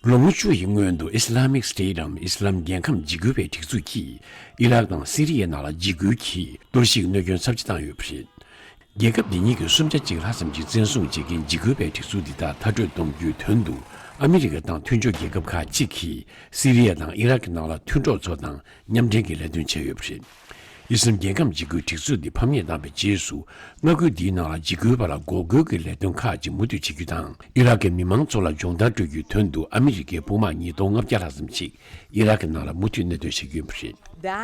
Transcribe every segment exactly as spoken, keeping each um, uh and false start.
ལོ་ངོ་བཅུ་ཡི་སྔོན་དུ་Islamic Stateའམ་ཨི་སི་ལམ་རྒྱལ་ཁམས་འཇིགས་སྐུལ་བའི་སྒྲིག་འཛུགས་ཀྱིས་ཨི་རག་དང་སི་རི་ཡའི་ནང་ལ་འཇིགས་སྐུལ་གྱིས་གཏོར་བཤིག་གནོད་སྐྱོན་ཚབས་ཆེ་བཏང་ཡོད་པ་རེད། རྒྱལ་ཁབ་འདི་གཉིས་ཀྱི་སུམ་ཆ་གཅིག་ལྷག་ཙམ་གྱིས་བཙན་བཟུང་བྱེད་མཁན་འཇིགས་སྐུལ་བའི་སྒྲིག་འཛུགས་འདི་དག་མཐར་སྐྲོད་གཏོང་རྒྱུའི་དོན་དུ་ཨ་མི་རི་ཀ་དང་མཐུན་ཕྱོགས་རྒྱལ་ཁབ་ཁག་ཅིག་གིས་སི་རི་ཡ་དང་ཨི་རག་གི་ནང་ལ་མཐུན་གྲོགས་ཚོ་དང་མཉམ་འབྲེལ་གྱི་ལས་དོན་བྱས་ཡོད་པ་རེད། ཨི་སི་རམ་རྒྱལ་ཁམས་འཇིགས་སྐུལ་སྒྲིག་འཛུགས་འདི་ཕམ་ཉེས་བཏང་བའི་རྗེས་སུ། མངའ་ཁུལ་འདིའི་ནང་ལ་འཇིགས་སྐུལ་བ་ལ་འགོག་རྒོལ་གྱི་ལས་དོན་ཁག་ཅིག་མུ་མཐུད་བྱེད་རྒྱུ་དང་། ཨི་རག་གི་མི་མང་ཚོ་ལ་སྦྱོང་བརྡར་སྤྲོད་རྒྱུའི་དོན་དུ་ཨ་མི་རི་ཀའི་དཔུང་དམག་ཉིས་སྟོང་ལྔ་བརྒྱ་ལྷག་ཙམ་ཞིག་ཨི་རག་གི་ནང་ལ་མུ་མཐུད་གནས་སྡོད་བྱེད་ཀྱི་ཡོད་པ་རེད།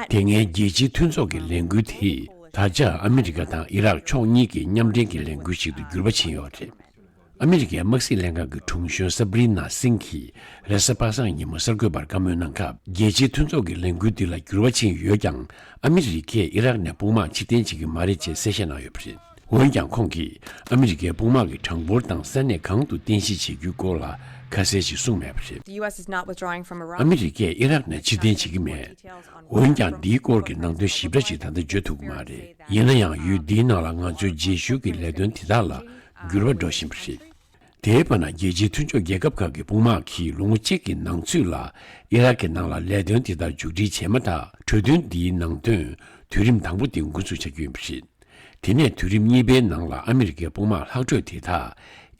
དེ་སྔའི་རྒྱལ་སྤྱིའི་མཐུན་ཚོགས་ཀྱི་ལས་འགུལ་དེས་ད་ཆ་ཨ་མི་རི་ཀ་དང་ཨི་རག་ཕྱོགས་གཉིས་ཀྱི་མཉམ་འབྲེལ་གྱི་ལས་འགུལ་ཞིག་ཏུ་འགྱུར་བ་ཕྱིན་ཡོད་པ་རེད། ཨ་མི་རི་ཀའི་དམག་སྲིད་ལྷན་ཁང་གི་དྲུང་གཞོན་སབ་རི་ན་སིང་གིས་རེས་གཟའ་པ་སངས་ཉིན་མོ་གསར་འགོད་པར་བཀའ་མོལ་གནང་སྐབས། རྒྱལ་སྤྱིའི་མཐུན་ཚོགས་ཀྱི་ལས་འགུལ་འདི་ལ་འགྱུར་བ་ཕྱིན་ཡོད་ཀྱང་། ཨ་མི་རི་ཀས་ཨི་རག་ནས་དཔུང་དམག་ཕྱིར་འཐེན་བྱེད་ཀྱི་མ་རེད་ཅེས་གསལ་བཤད་གནང་ཡོད་པ་རེད། འོན་ཀྱང་ཁོང་གིས་ཨ་མི་རི་ཀའི་དཔུང་དམག་གི་གྲངས་འབོར་དང་ས་གནས་གང་དུ་རྟེན་གཞི་བྱེད་རྒྱུའི་སྐོར་ལ་ཁ་གསལ་ཞིག་གསུངས་མེད་པ་རེད། The U S is not withdrawing from Iraq. ཨ་མི་རི་ཀས་ཨི་རག་ནས་ཕྱིར་འཐེན་བྱེད་ཀྱི་མེད། འོན་ཀྱང་འདིའི་སྐོར་གྱི་ནང་དོན་ཞིབ་ཕྲ་ཞིག་ད་ལྟ་བརྗོད་ཐུབ་ཀྱི་མ་རེད། ཡིན་ན་ཡང་ཡུལ་འདིའི་ནང་ལ་ང་ཚོའི་རྗེས་ཤུལ་གྱི་ལས་དོན་དེ་དག་ལ་འགྱུར་བ་འགྲོ་བཞིན་པ་རེད། དེའི་བར་ན་རྒྱལ་སྤྱིའི་མཐུན་ཕྱོགས་རྒྱལ་ཁབ་ཁག་གི་དཔུང་དམག་གིས་ལོ་ངོ་གཅིག་གི་ནང་ཚུད་ལ་ཨི་རག་གི་ནང་ལ་ལས་དོན་དེ་དག་མཇུག་སྒྲིལ་བྱས་མ་ཐག་གྲོས་མཐུན་འདིའི་ནང་དོན་དུས་རིམ་དང་པོ་དེ་འགོ་འཛུགས་བྱ་རྒྱུ་ཡིན་པ་རེད། དེ་ནས་དུས་རིམ་གཉིས་པའི་ནང་ལ་ཨ་མི་རི་ཀའི་དཔུང་དམག་ལྷག་འཕྲོས་དེ་དག་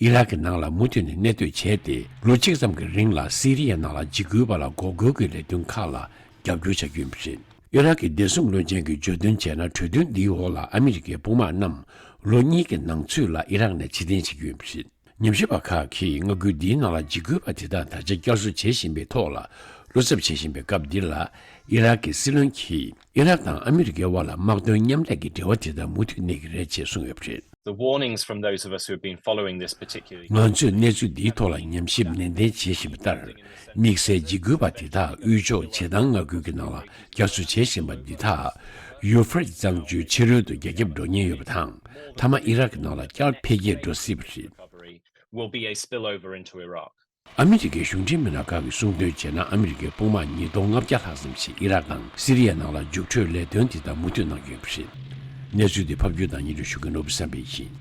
ཨི་རག་གི་ནང་ལ་མུ་མཐུད་ནས་གནས་སྡོད་བྱས་ཏེ། ལོ་གཅིག་ཙམ་གྱི་རིང་ལ་སི་རི་ཡའི་ནང་ལ་འཇིགས་སྐུལ་བ་ལ་འགོག་རྒོལ་གྱི་ལས་དོན་ཁག་ལ་རྒྱབ་སྐྱོར་བྱ་རྒྱུ་ཡིན་པ་རེད། ཨི་རག་གི་བདེ་སྲུང་བློན་ཆེན་གྱིས་བརྗོད་དོན་བྱས་ན། གྲོས་མཐུན་འདིའི་འོག་ལ་ཨ་མི་རི་ཀའི་དཔུང་དམག་རྣམས་ལོ་གཉིས་ཀྱི་ནང་ཚུད་ལ་ཨི་རག་ནས་ཕྱིར་འཐེན་བྱེད་རྒྱུ་ཡིན་པ་རེད། ཉམས་ཞིབ་པ་ཁག་གིས་མངའ་ཁུལ་འདིའི་ནང་ལ་འཇིགས་སྐུལ་བ་དེ་དག་ད་ཆ་བསྐྱར་གསོ་བྱེད་བཞིན་པའི་ཐོག་ལ་བློ་འཚབ་བྱེད་བཞིན་པའི་སྐབས་འདིར་ལ། ཨི་རག་གི་སྲིད་བློན་གྱིས་ཨི་རག་དང་ཨ་མི་རི་ཀའི་དབར་ལ་དམག་དོན་མཉམ་ལས་ཀྱི་འབྲེལ་བ་དེ་དག་མུ་མཐུད་གནས་ཀྱི་རེད་ཅེས་གསུངས་ཡོད་པ་རེད། The warnings from those of us who have been following this particularly ང་ཚོས་གནས་ཚུལ་འདིའི་ཐོག་ལ་ཉམས་ཞིབ་ནན་ཏན་བྱེད་བཞིན་པ་ལྟར། དམིགས་བསལ་འཇིགས་སྐུལ་བ་དེ་དག་དབུས་ཕྱོགས་བྱེ་ཐང་མངའ་ཁུལ་གྱི་ནང་ལ་བསྐྱར་གསོ་བྱེད་བཞིན་པ་འདི་དག་ཡུ་ཕྲེ་ཊི་གཙང་ཆུའི་ཕྱི་རོལ་དུ་རྒྱ་ཁྱབ་འགྲོ་ཉེན་ཡོད་པ་དང་། མཐའ་མ་ཨི་རག་གི་ནང་ལ་བསྐྱར་འཕེལ་རྒྱས་འགྲོ་སྲིད་པ་རེད། Recovery will be a spillover into Iraq. ཨ་མི་རི་ཀའི་གཞུང་འབྲེལ་མི་སྣ་ཁག་གིས་གསུངས་དོན་བྱས་ན། ཨ་མི་རི་ཀའི་དཔུང་དམག་ཉིས་སྟོང་ལྔ་བརྒྱ་ལྷག་ཙམ་ཞིག་ཨི་རག་དང་སི་རི་ཡའི་ནང་ལ་རྒྱུགས་འཕྲོད་ལས་དོན་དེ་དག་མུ་མཐུད་གནང་གི་ཡོད་པ་རེད། གནས་ཚུལ་འདི་ཕབ་སྒྱུར་དང་སྙན་སྒྲོན་ཞུ་མཁན་ནོར་བུ་བསམ་འཕེལ་ཡིན།